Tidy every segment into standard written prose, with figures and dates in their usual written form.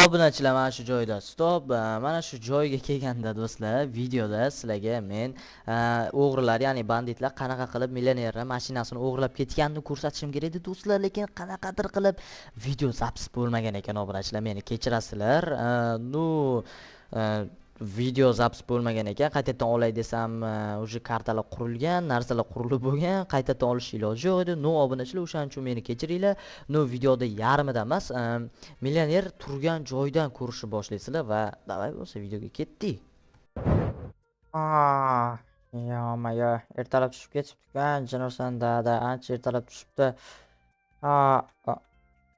Obunachilar, mana shu joyda stop. Mana shu joyga kelganda do'stlar, videoda sizlarga men o'g'rilar, ya'ni banditlar qanaqa qilib millionerni mashinasini o'g'irlab ketganini ko'rsatishim kerak edi do'stlar, lekin qanaqadir qilib video запись bo'lmagan ekan obunachilar, meni kechirasizlar. Ну, video запись bo'lmagan ekan, qaytadan olay desam, уже kartalar qurilgan, narsalar qurilib bo'lgan, qaytadan olish iloji yo'q edi. Ну, obunachilar, o'shaning uchun meni kechiringlar. Ну, videoda yarmidan emas, millioner turgan joydan ko'rishni boshlaysizlar va давай bo'lsa videoga ketdik. Ah, yo-moyo, ertalab tushib ketibdi-ku, Jinursan dada, ancha ertalab tushibdi. Ha,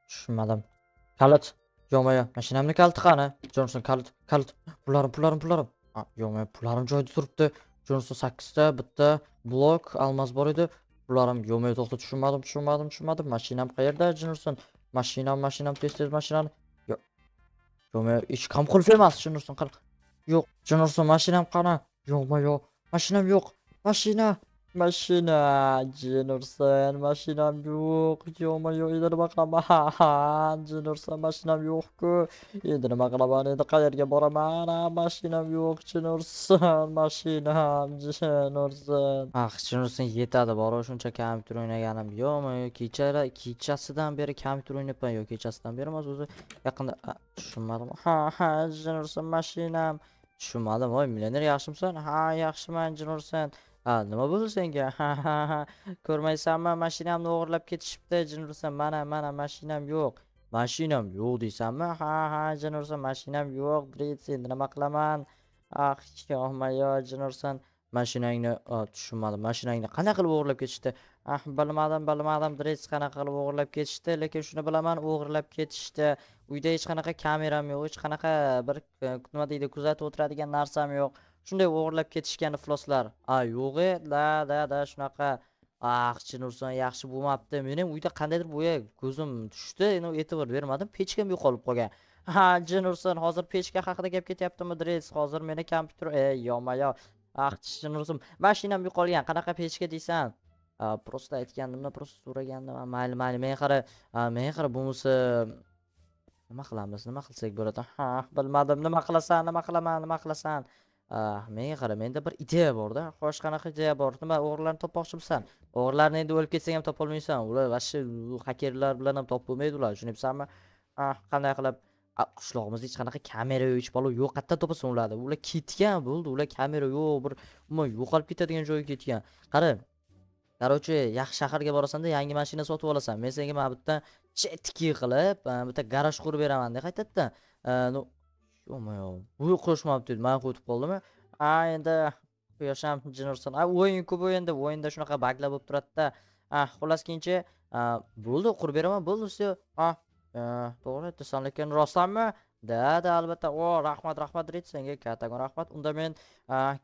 tushunmadim. Kalit, yo-moyo, mashinamni kaliti qani? Jinursan, kalit, kalit, pullarim, pullarim, pullarim. Ha, yo-moyo, pullarim joyida turibdi. Jinursan, 8 ta, bitta blok, almaz bor edi. Pullarim, yo-moyo, to'xta, tushunmadim, tushunmadim, tushunmadim. Mashinam qayerda, Jinursan? Mashinam, mashinam, tez-tez mashinani. Yo'q. Yo-moyo, eshik ham qulf emas, Jinursan, qani? Yo'q, Jinursan, mashinam qani? Yo'q-ma, yo'q. Mashinam yo'q. Mashina, mashina, Jinursan, mashinam yo'q. Yo'qma, yo'q, endi nima qilaman? Jinursan, mashinam yo'q-ku. Endi nima qilaman? Endi qayerga boraman? Ha, mashinam yo'q, Jinursan, mashinam, Jinursan. Ah, Jinursan, yetadi, bor, shuncha kompyuter o'ynaganim. Yo'qmi, kecha kechasidan beri kompyuter o'ynayapman. Yo'q, kechasidan beri emas, o'zi yaqinda. Tushunmadim. Ha, ha, Jinursan, mashinam. Tushunmadim. Voy, millioner, yaxshimisan? Ha, yaxshiman, Jinursan. Ha, nima bo'ldi senga? Ha, ha, ha. Ko'rmaysanmi, mashinamni o'g'irlab ketishibdi, Jinursan. Mana, mana, mashinam yo'q. Mashinam yo'q deysanmi? Ha, ha, Jinursan, mashinam yo'q. Dritz, endi nima qilaman? Ah, yo'qma-yo, Jinursan. Mashinangni, tushunmadim. Mashinangni qanaqa qilib o'g'irlab ketishdi? Ah, bilmadim, bilmadim, Dritz, qanaqa qilib o'g'irlab ketishdi, lekin shuni bilaman, o'g'irlab ketishdi. Uyda hech qanaqa kameram yo'q, hech qanaqa bir, nima deydi, kuzatib o'tiradigan narsam yo'q. Shunday o'g'irlab ketishgan ifloslar. A, yo'q-e, da, da, da, shunaqa. Ah, Jinursan, yaxshi bo'lmabdi. Mening uyda qandaydir bo'ya ko'zim tushdi, endi e'tibor bermadim, pechkam yo'qolib qolgan. Ha, Jinursan, hozir pechka haqida gap ketyaptimi, Dritz? Hozir meni kompyuter, ey, yo'ma-yo. Ah, Jinursan, mashinam yo'qolgan, qanaqa pechka deysan? Просто aytgandimda, просто so'ragandim. Mayli, mayli, men qara, men qara, bo'lmasa nima qilamiz, nima qilsak bo'ladi? Ha, bilmadim, nima qilasan, nima qilaman, nima qilasan? Menga qara, menda bir ideya bor-da. Xo'sh, qanaqa ideya bor? Nima, o'g'rilarni topmoqchimisan? O'g'rilarni endi o'lib ketsang ham topa olmaysan. Ular vashshe xakerlar bilan ham topib bo'lmaydi ular, tushunyapsanmi? Ah, qanday qilib? Qishlog'imizda hech qanaqa kamera yo'q, hech balo yo'q. Qayerdan topasan ularni? Ular ketgan, bo'ldi, ular kamera yo'q, bir umuman yo'qolib ketadigan joyga ketgan. Qara, короче, yaxshi shaharga borasan-da, yangi mashina sotib olasan. Men senga mana bu yerdan chetki qilib, bitta garaj qurib beraman-da qaytadan. Ну, yo'q-ma-yo'q. Bu qo'shmabdi, men qo'yib qoldimi? A, endi quyosh ham, Jinursan. A, o'yin-ku bu endi, o'yinda shunaqa baglar bo'lib turadi-da. Ah, xullas, keyinchi, bo'ldi, qurib beraman, bo'ldi, всё. Ah, to'g'ri aytasan, lekin rostdanmi? Da, da, albatta. O, rahmat, rahmat, Dritz, senga kattakon rahmat. Unda men,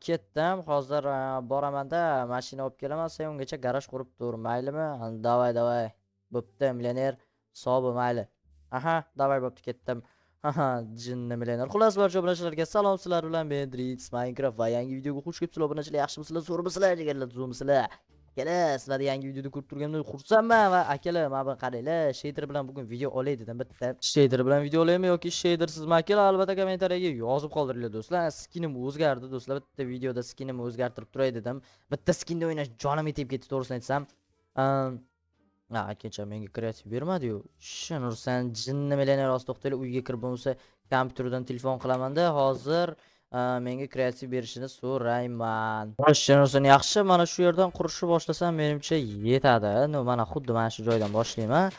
ketdim, hozir, boramanda, mashina olib kelaman, sen ungacha garaj qurib tur, maylimi? Давай, давай. Bo'pti, millioner, sog' bo'l, mayli. Aha, давай, bo'pti, ketdim. Aha, jinni millioner. Xullas, barcha obunachilarga salom, sizlar bilan men Dritz Minecraft va yangi videoga xush kelibsizlar obunachilar. Yaxshimisizlar, zo'rmisizlar, jigarlar, zo'rmisizlar? Akalar, sizlarni yangi videoda ko'rib turganimdan xursandman va akalar, mana buni qaranglar, shader bilan bugun video olay dedim bitta. Shader bilan video olaymi yoki shadersizmi akalar, albatta kommentariyaga yozib qoldiringlar do'stlar. Skinim o'zgardi do'stlar, bitta videoda skinimni o'zgartirib turay dedim. Bitta skinda o'ynash jonim yetib ketdi, to'g'risini aytsam. Kecha menga kreativ bermadi-yu. Shunursan, jinni millioner, hozir to'xtanglar, uyga kirib bo'lmasa kompyuterdan telefon qilamanda, hozir menga kreativ berishini so'rayman. Xo'sh, Jinursan, yaxshi, mana shu yerdan qurishni boshlasam menimcha yetadi. No, mana xuddi mana shu joydan boshlayman.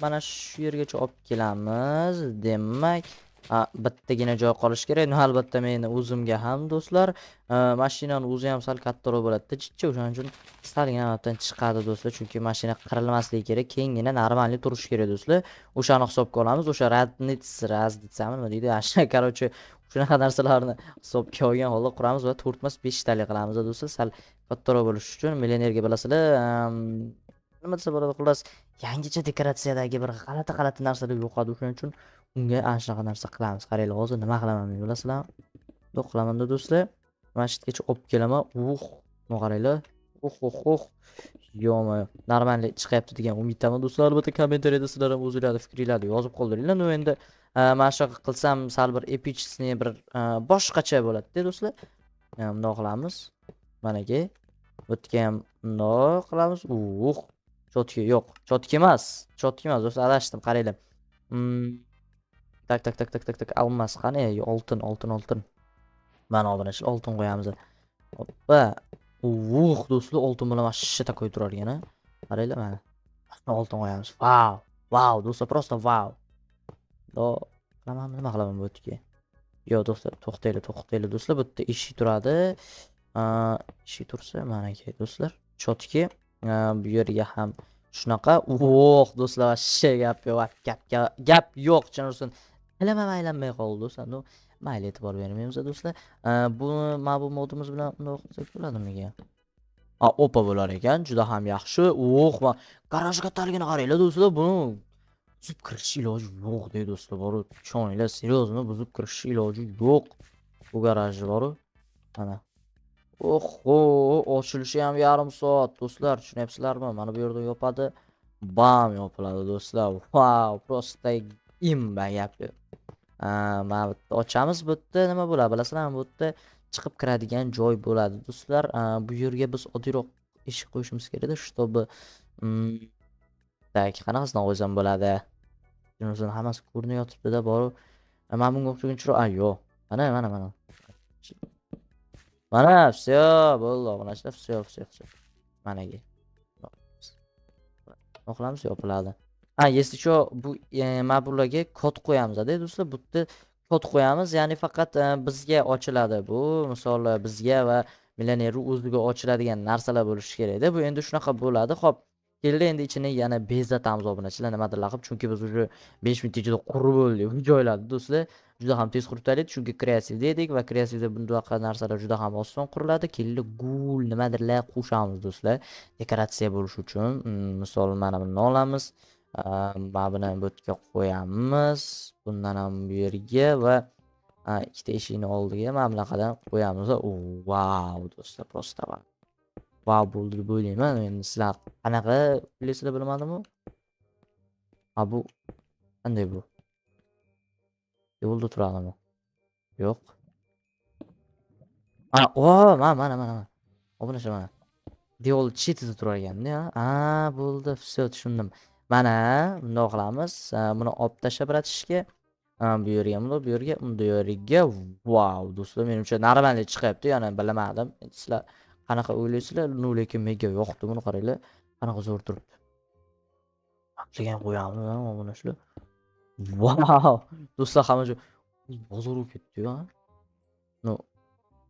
Mana shu yergacha olib kelamiz. Demak, bittagina joy qolishi kerak. No, albatta meni o'zimga ham do'stlar, mashinani o'zi ham sal kattaroq bo'ladi-da, jichcha, o'shaning uchun salgina mana chiqadi do'stlar, chunki mashina qirilmasligi kerak, kengina normalniy turishi kerak do'stlar. O'shani hisobga olamiz, o'sha radnits, razditsami nima deydi, ana короче, shunaqa narsalarni hisobga olgan holda quramiz va 4 emas 5 tali qilamiz do'stlar, sal kattaroq bo'lishi uchun. Millionerga bilasizlar, nima desa bo'ladi, xullas, yangicha dekoratsiyadagi bir g'alati-g'alati narsalar yo'qadi, o'shaning uchun unga ana shunaqa narsa qilamiz. Qaranglar, hozir nima qilaman men, bilasizlarmi? Bundoq qilamanda do'stlar. Mana shu yergacha olib kelaman. Nima qaranglar. Oh oh oh. Yo'q, нормально chiqyapti degan umiddaman do'stlar. Albatta kommentariyada sizlar ham o'zinglarning fikringlarni yozib qoldiringlar. Ну endi mana shunaqa qilsam sal bir эпичный bir boshqacha bo'ladi-da do'stlar. Bundoq qilamiz. Manaki. Bu yerga ham bundoq qilamiz. Uh, чётко yo'q. Чётко emas. Чётко emas do'stlar, adashdim, qaranglar. Так так так так так так, almas qani? Oltin, oltin, oltin. Mana obunachi oltin qo'yamiz. Hoppa. Uh, do'stlar, oltin bilan вообще такой turar ekan a. Qaranglar mana. Oltin qo'yamiz. Vau. Vau, do'stlar, просто vau. Do qilamanmi, nima qilaman bu yerga? Yo'q do'stlar, to'xtanglar, to'xtanglar do'stlar, bu yerda eshik turadi. Eshik tursa, manaki do'stlar, чётко. Bu yerga ham shunaqa. Oh, do'stlar, вообще gap yo'q, gap gap yo'q, tushunursin. Tilim ham aylanmay qoldi do'stlar. Ну, mayli, e'tibor bermaymiz do'stlar. Buni mana bu modimiz bilan bundoq qilsak bo'ladimikan? A, opa bo'lar ekan, juda ham yaxshi. Oh, va garaj kattaligini qaranglar do'stlar, buni buzib kirish iloji yo'q deydi do'stlar, boru. Ishoninglar, серьезно, buzib kirish iloji yo'q. Bu garajni boru. Mana. Oho, ochilishi ham yarim soat do'stlar, tushunyapsizlarmi? Mana bu yerda yopadi. Bam yopiladi do'stlar. Vau, просто имба gap yo'q. Mana bu yerda ochamiz, bu yerda nima bo'ladi bilasizlarmi? Bu yerda chiqib kiradigan joy bo'ladi do'stlar. Bu yerga biz oddiyroq eshik qo'yishimiz kerakda, чтобы так, qanaqasidan qo'ysam bo'ladi? Shunisi hammasi ko'rinayotibdi-da, boru. Mana bunga o'xshagan chiroq, a, yo'q. Mana, mana, mana. Mana, всё, bo'ldi, obunachilar, всё, всё, всё. Managa. Nima qilamiz? Yopiladi. Ha, если что, bu mana bularga kod qo'yamiz-da do'stlar. Bu yerda kod qo'yamiz, ya'ni faqat bizga ochiladi bu. Misol bizga va millioner o'ziga ochiladigan narsalar bo'lishi kerakda. Bu endi shunaqa bo'ladi. Xo'p, keldi, endi ichini yana bezatamiz obunachilar, nimadirlar qilib, chunki biz уже 5 minut ichida qurib bo'ldik bu joylarni do'stlar. Juda ham tez qurib tashlaydi, chunki kreativda edik va kreativda bunaqa narsalar juda ham oson quriladi. Keldi, gul nimadirlar qo'shamiz do'stlar, dekoratsiya bo'lishi uchun. Misol mana buni olamiz. Mana buni bu yerga qo'yamiz. Bundan ham bu yerga va ikkita eshikni oldiga mana bunaqadan qo'yamiz. Vau do'stlar, просто vau. Vau bo'ldi deb o'ylayman. Endi sizlar qanaqa o'ylaysizlar bilmadim-u. Ha, bu qanday bu? Yo'lda turadimi? Yo'q. Ha, o, mana mana mana. Obunachi mana. Devor chetida turar ekanda, ha, bo'ldi, всё, tushundim. Mana bundoq qilamiz. Buni olib tashlab братишка. Bu yerga, bundoq, bu yerga, bu yerga. Vau, do'stlar, menimcha нормально chiqyapti. Yana bilmadim. Endi sizlar qanaqa o'ylaysizlar? Ну, lekin menga yoqdi, buni qaranglar. Qanaqa zo'r turibdi. Degan qo'yamiz, mana shular. Vau! Do'stlar, hamma joy bozor bo'lib ketdi-yu, a. Ну,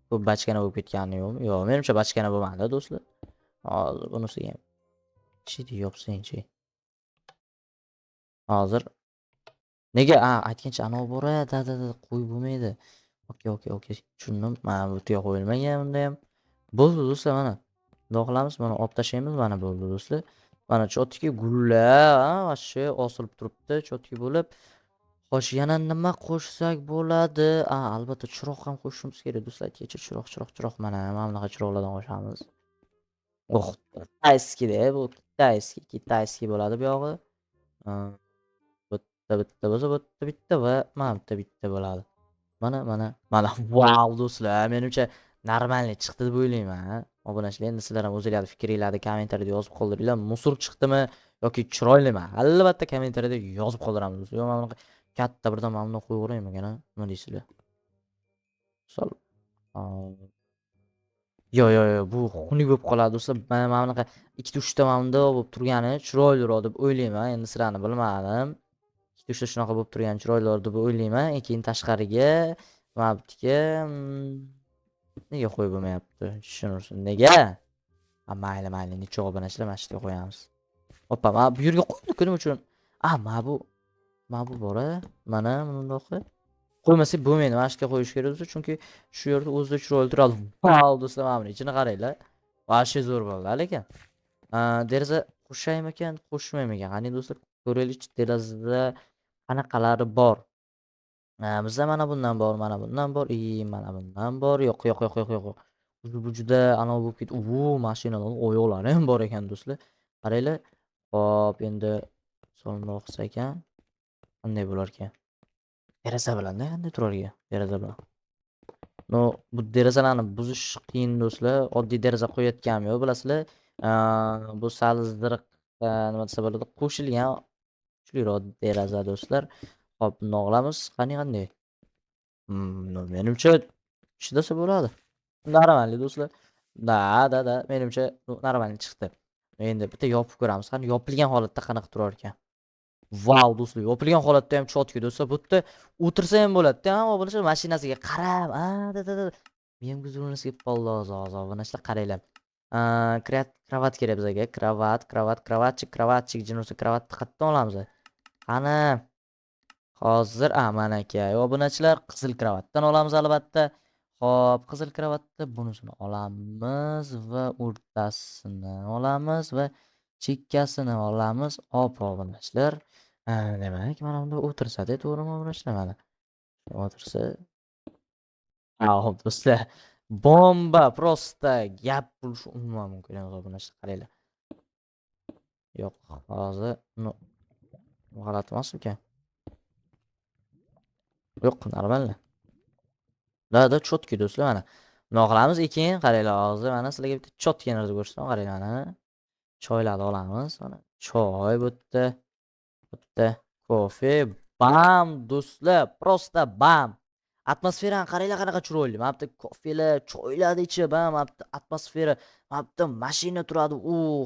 ko'p bachkana bo'lib ketgani yo'qmi? Yo'q, menimcha bachkana bo'lmadi do'stlar. Hozir bunisiga ham chidi yopsangchi. Hozir nega? A, aytgancha anavi bor a, да да да, qo'yib bo'lmaydi. Okey, okey, okey, tushundim. Mana bu yerga qo'yilmagan bunda ham. Bo'ldi do'stlar, mana. Bundoq qilamiz, mana olib tashlaymiz, mana bo'ldi do'stlar. Mana чётко gullar, a, вообще osilib turibdi, чётко bo'lib. Xo'sh, yana nima qo'shsak bo'ladi? A, albatta chiroq ham qo'shishimiz kerak do'stlar. Kecha chiroq, chiroq, chiroq, mana mana bunaqa chiroqlardan qo'shamiz. Oh, китайский da bu, китайский, китайский bo'ladi bu yog'i. Bu yerda bitta bo'lsa, bu yerda bitta va mana bu yerda bitta bo'ladi. Mana, mana, mana. Vau do'stlar, menimcha нормальный chiqdi deb o'ylayman. Obunachilar, endi sizlar ham o'zinglarning fikringlarni kommentariyada yozib qoldiringlar. Мусор chiqdimi yoki chiroylimi? Albatta kommentariyada yozib qoldiramiz do'stlar. Yo, mana bunaqa katta birdan mana bundoq qo'yib yuboraymikan, a? Nima deysizlar? Misol, yo, yo, yo, bu xunuk bo'lib qoladi do'stlar. Mana mana bunaqa ikkita, uchta mana bundoq bo'lib turgani chiroyliroq deb o'ylayman. Endi sizlarni bilmadim. Ikkita, uchta shunaqa bo'lib turgani chiroyliroq deb o'ylayman. Keyin tashqariga mana bu yerga nega qo'yib bo'lmayapti? Tushunursin. Nega? Ha, mayli, mayli, necha obunachilar, mana shu yerga qo'yamiz. Oppa, mana bu yerga qo'ydik nima uchun? A, mana bu bor a. Mana bundoq qilib qo'ymasak bo'lmaydi. Mana shu yerga qo'yish kerak do'stlar, chunki shu yerda o'zida chiroyli turadi. Vau do'stlar, mana buni ichini qaranglar. Вообще zo'r bo'ldi, lekin. Deraza qo'shaymikan, qo'shmaymikan? Qani do'stlar, ko'raylikchi derazada qanaqalari bor. Bizda mana bundan bor, mana bundan bor, и mana bundan bor. Yo'q, yo'q, yo'q, yo'q, yo'q. Bu juda anavi bo'lib ketdi. U mashinalar oyoqlari ham bor ekan do'stlar. Qaranglar. Xo'p, endi solmoq qilsa ekan. Qanday bo'lar ekan? Deraza bilan-da, qanday turar ekan deraza bilan. No, bu derazalarni buzish qiyin do'stlar. Oddiy deraza qo'yayotganim yo'q, bilasizlar. Bu sal ziriq, nima desa bo'ladi, qo'shilgan kuchliroq deraza do'stlar. Xo'p, bundoq olamiz. Qani qanday? Menimcha ishlasa bo'ladi. Normalniy do'stlar. Da, da, da, menimcha normalniy chiqdi. Endi bitta yopib ko'ramiz. Qani yopilgan holatda qanaqa turar ekan? Vau do'stlar, yopilgan holatda ham chotki do'stlar. Bu yerda o'tirsa ham bo'ladi-da, obunachilar mashinasiga qarab, a, da, da, da. Men guzrunisiga qoldi hozir, obunachilar qaranglar. Kravat kerak bizga. Kravat, kravat, kravatchik, kravatchik, jinusi kravatni qayerdan olamiz? Qani? Hozir, mana aka, obunachilar, qizil kravatdan olamiz albatta. Xo'p, qizil kravatda bunisini olamiz va o'rtasini olamiz va chekkasini olamiz. Hop, obunachilar. Demak, mana bunda o'tirsa-da, to'g'rimi obunachilar mana? O'tirsa. Hop, do'stlar. Bomba, prosta gap bo'lishi umuman mumkin emas obunachilar, qaranglar. Yo'q, hozir g'alati emasmikan? Yo'q, normalni. Da, da, chotki do'stlar, mana. Bundoq qilamiz, keyin qaranglar, hozir mana sizlarga bitta chotki narsa ko'rsataman, qaranglar mana. Choylarni olamiz, mana choy bu yerda, bu yerda kofe, bam do'stlar, prosta bam. Atmosferani qaranglar qanaqa chiroyli. Mana bu yerda kofelar, choylarni ichi, bam, mana bu yerda atmosfera, mana bu yerda mashina turadi.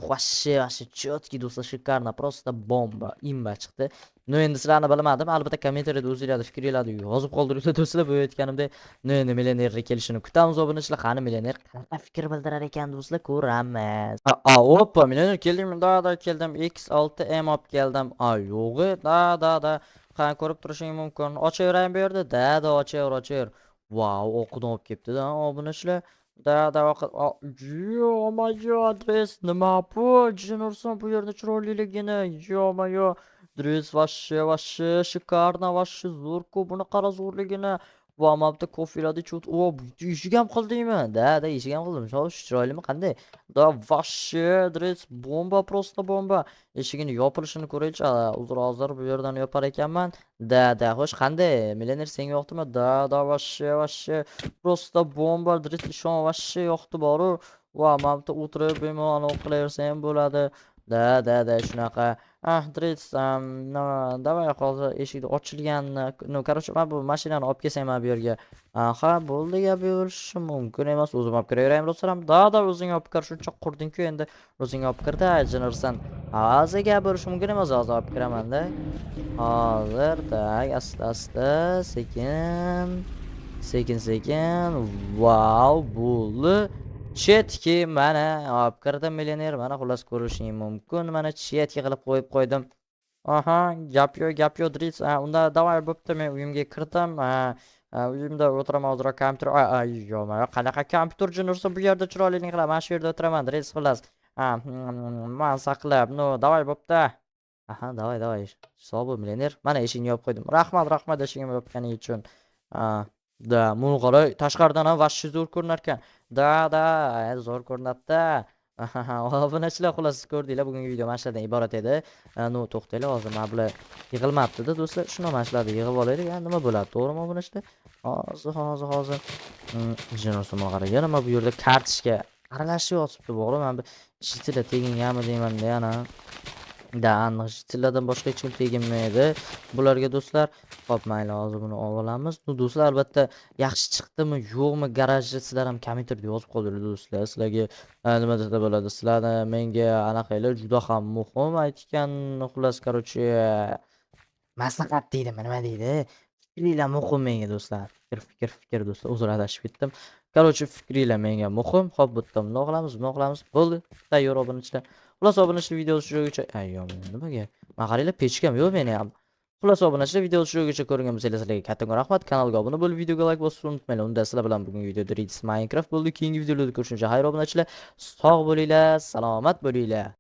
Вообще, вообще чётки do'stlar, шикарно, просто bomba, imba chiqdi. No, endi sizlarni bilmadim, albatta kommentariyada o'zingizlarning fikringizni yozib qoldiringlar do'stlar. Bu aytganimdek, no, endi millionerning kelishini kutamiz obunachilar. Qani millioner qanaqa fikr bildirar ekan do'stlar, ko'ramiz. Oppa, millioner keldingmi? Da, da, keldim. X6M olib keldim. Yo'g'i, da, da, da. Qani ko'rib turishing mumkin. Ochaveraymi bu yerda? Da, da, ochaver, ochaver. Vau, o'qidan olib kelibdi-da obunachilar. Da, da, yo-moyo, adres nima bu? Jinursan bu yerda chiroyliligini. Yo-moyo. Adres вообще, вообще шикарно, вообще zo'r-ku, buni qara zo'rligini. Va mana bu yerda kofelarni ichib, o, eshik ham qildingmi? Da, da, eshik ham qildim. Xo'sh, chiroylimi, qanday? Da, вообще, adres bomba, просто bomba. Eshigini yopilishini ko'raylik. Uzr, hozir bu yerdan yopar ekanman. Da, da, xo'sh, qanday? Millioner senga yoqdimi? Da, da, вообще, вообще, просто bomba, adres ishon, вообще yoqdi boru. Va mana bu yerda o'tirib bemalol qilaversa ham bo'ladi. Da, da, da, shunaqa. Dres, давай hozir eshikni ochilganini, no, короче, mana bu mashinani olib kelsang mana bu yerga. Aha, bo'ldi, gap bo'lishi mumkin emas. O'zim olib kiraveraymi do'stlarim? Da, da, o'zing olib kir, shuncha qurding-ku, endi o'zing olib kirda, jinirsan. Hozir gap bo'lishi mumkin emas, hozir olib kiraman-da. Hozir, tak, asta-asta, sekin, sekin, sekin. Vau, bo'ldi. Chetki mana olib kirdim millioner, mana xullas ko'rishing mumkin. Mana chetki qilib qo'yib qo'ydim. Aha, gap yo'q, gap yo'q, Dris. Unda давай bo'pti, men uyimga kirdim. Uyimda o'tiraman hozir kompyuter. Yo'q, mana qanaqa kompyuter jinursa bu yerda chiroylilik qilib, mana shu yerda o'tiraman, Dris xullas. Man saqlab, no, давай bo'pti. Aha, давай, давай. Sog' bo'l millioner. Mana eshikni yopib qo'ydim. Rahmat, rahmat eshigimni yopganing uchun. Da, buni qara, tashqaridan ham vashshi zo'r ko'rinar ekan. Da, da, zo'r ko'rinadi-da. Obunachilar, xullas ko'rdinglar, bugungi video mana shulardan iborat edi. No, to'xtanglar, hozir mana bular yig'ilmabdi-da do'stlar. Shuni mana shularni yig'ib olaylik. Nima bo'ladi, to'g'rimi obunachilar? Hozir, hozir, hozir. Jinosima qarang, yana mana bu yerda kartochka aralashib yotibdi, bo'g'ri. Mana bu shitila teginganmi deyman-da yana. Da, aniq shitilladan boshqa hech kim teginmaydi bularga do'stlar. Xo'p, mayli, hozir buni olib olamiz. Bu do'stlar, albatta yaxshi chiqdimi, yo'qmi garajni sizlar ham kommentariyada yozib qoldiringlar do'stlar. Sizlarga nima desa bo'ladi, sizlarni menga anaqanglar juda ham muhim aytgan, xullas, короче, maslahat deydimi, nima deydi? Fikringlar muhim menga do'stlar. Fikr, fikr, fikr do'stlar. Uzr, adashib ketdim. Короче, fikringlar menga muhim. Xo'p, bu yerda bundoq qilamiz, bundoq qilamiz. Bo'ldi. Tayyor obunachilar. Xullas, obunachilar video shu joygacha, ay, yo'q, nimaga? Mana qaranglar, pechkam yo'q meni ham. Xullas, obunachilar video shu joygacha ko'rgan bo'lsanglar, sizlarga kattakon rahmat. Kanalga obuna bo'lib, videoga like bosishni unutmanglar. Unda sizlar bilan bugungi videoda Reels Minecraft bo'ldi. Keyingi videolarda ko'rishguncha xayr obunachilar. Sog' bo'linglar, salomat bo'linglar.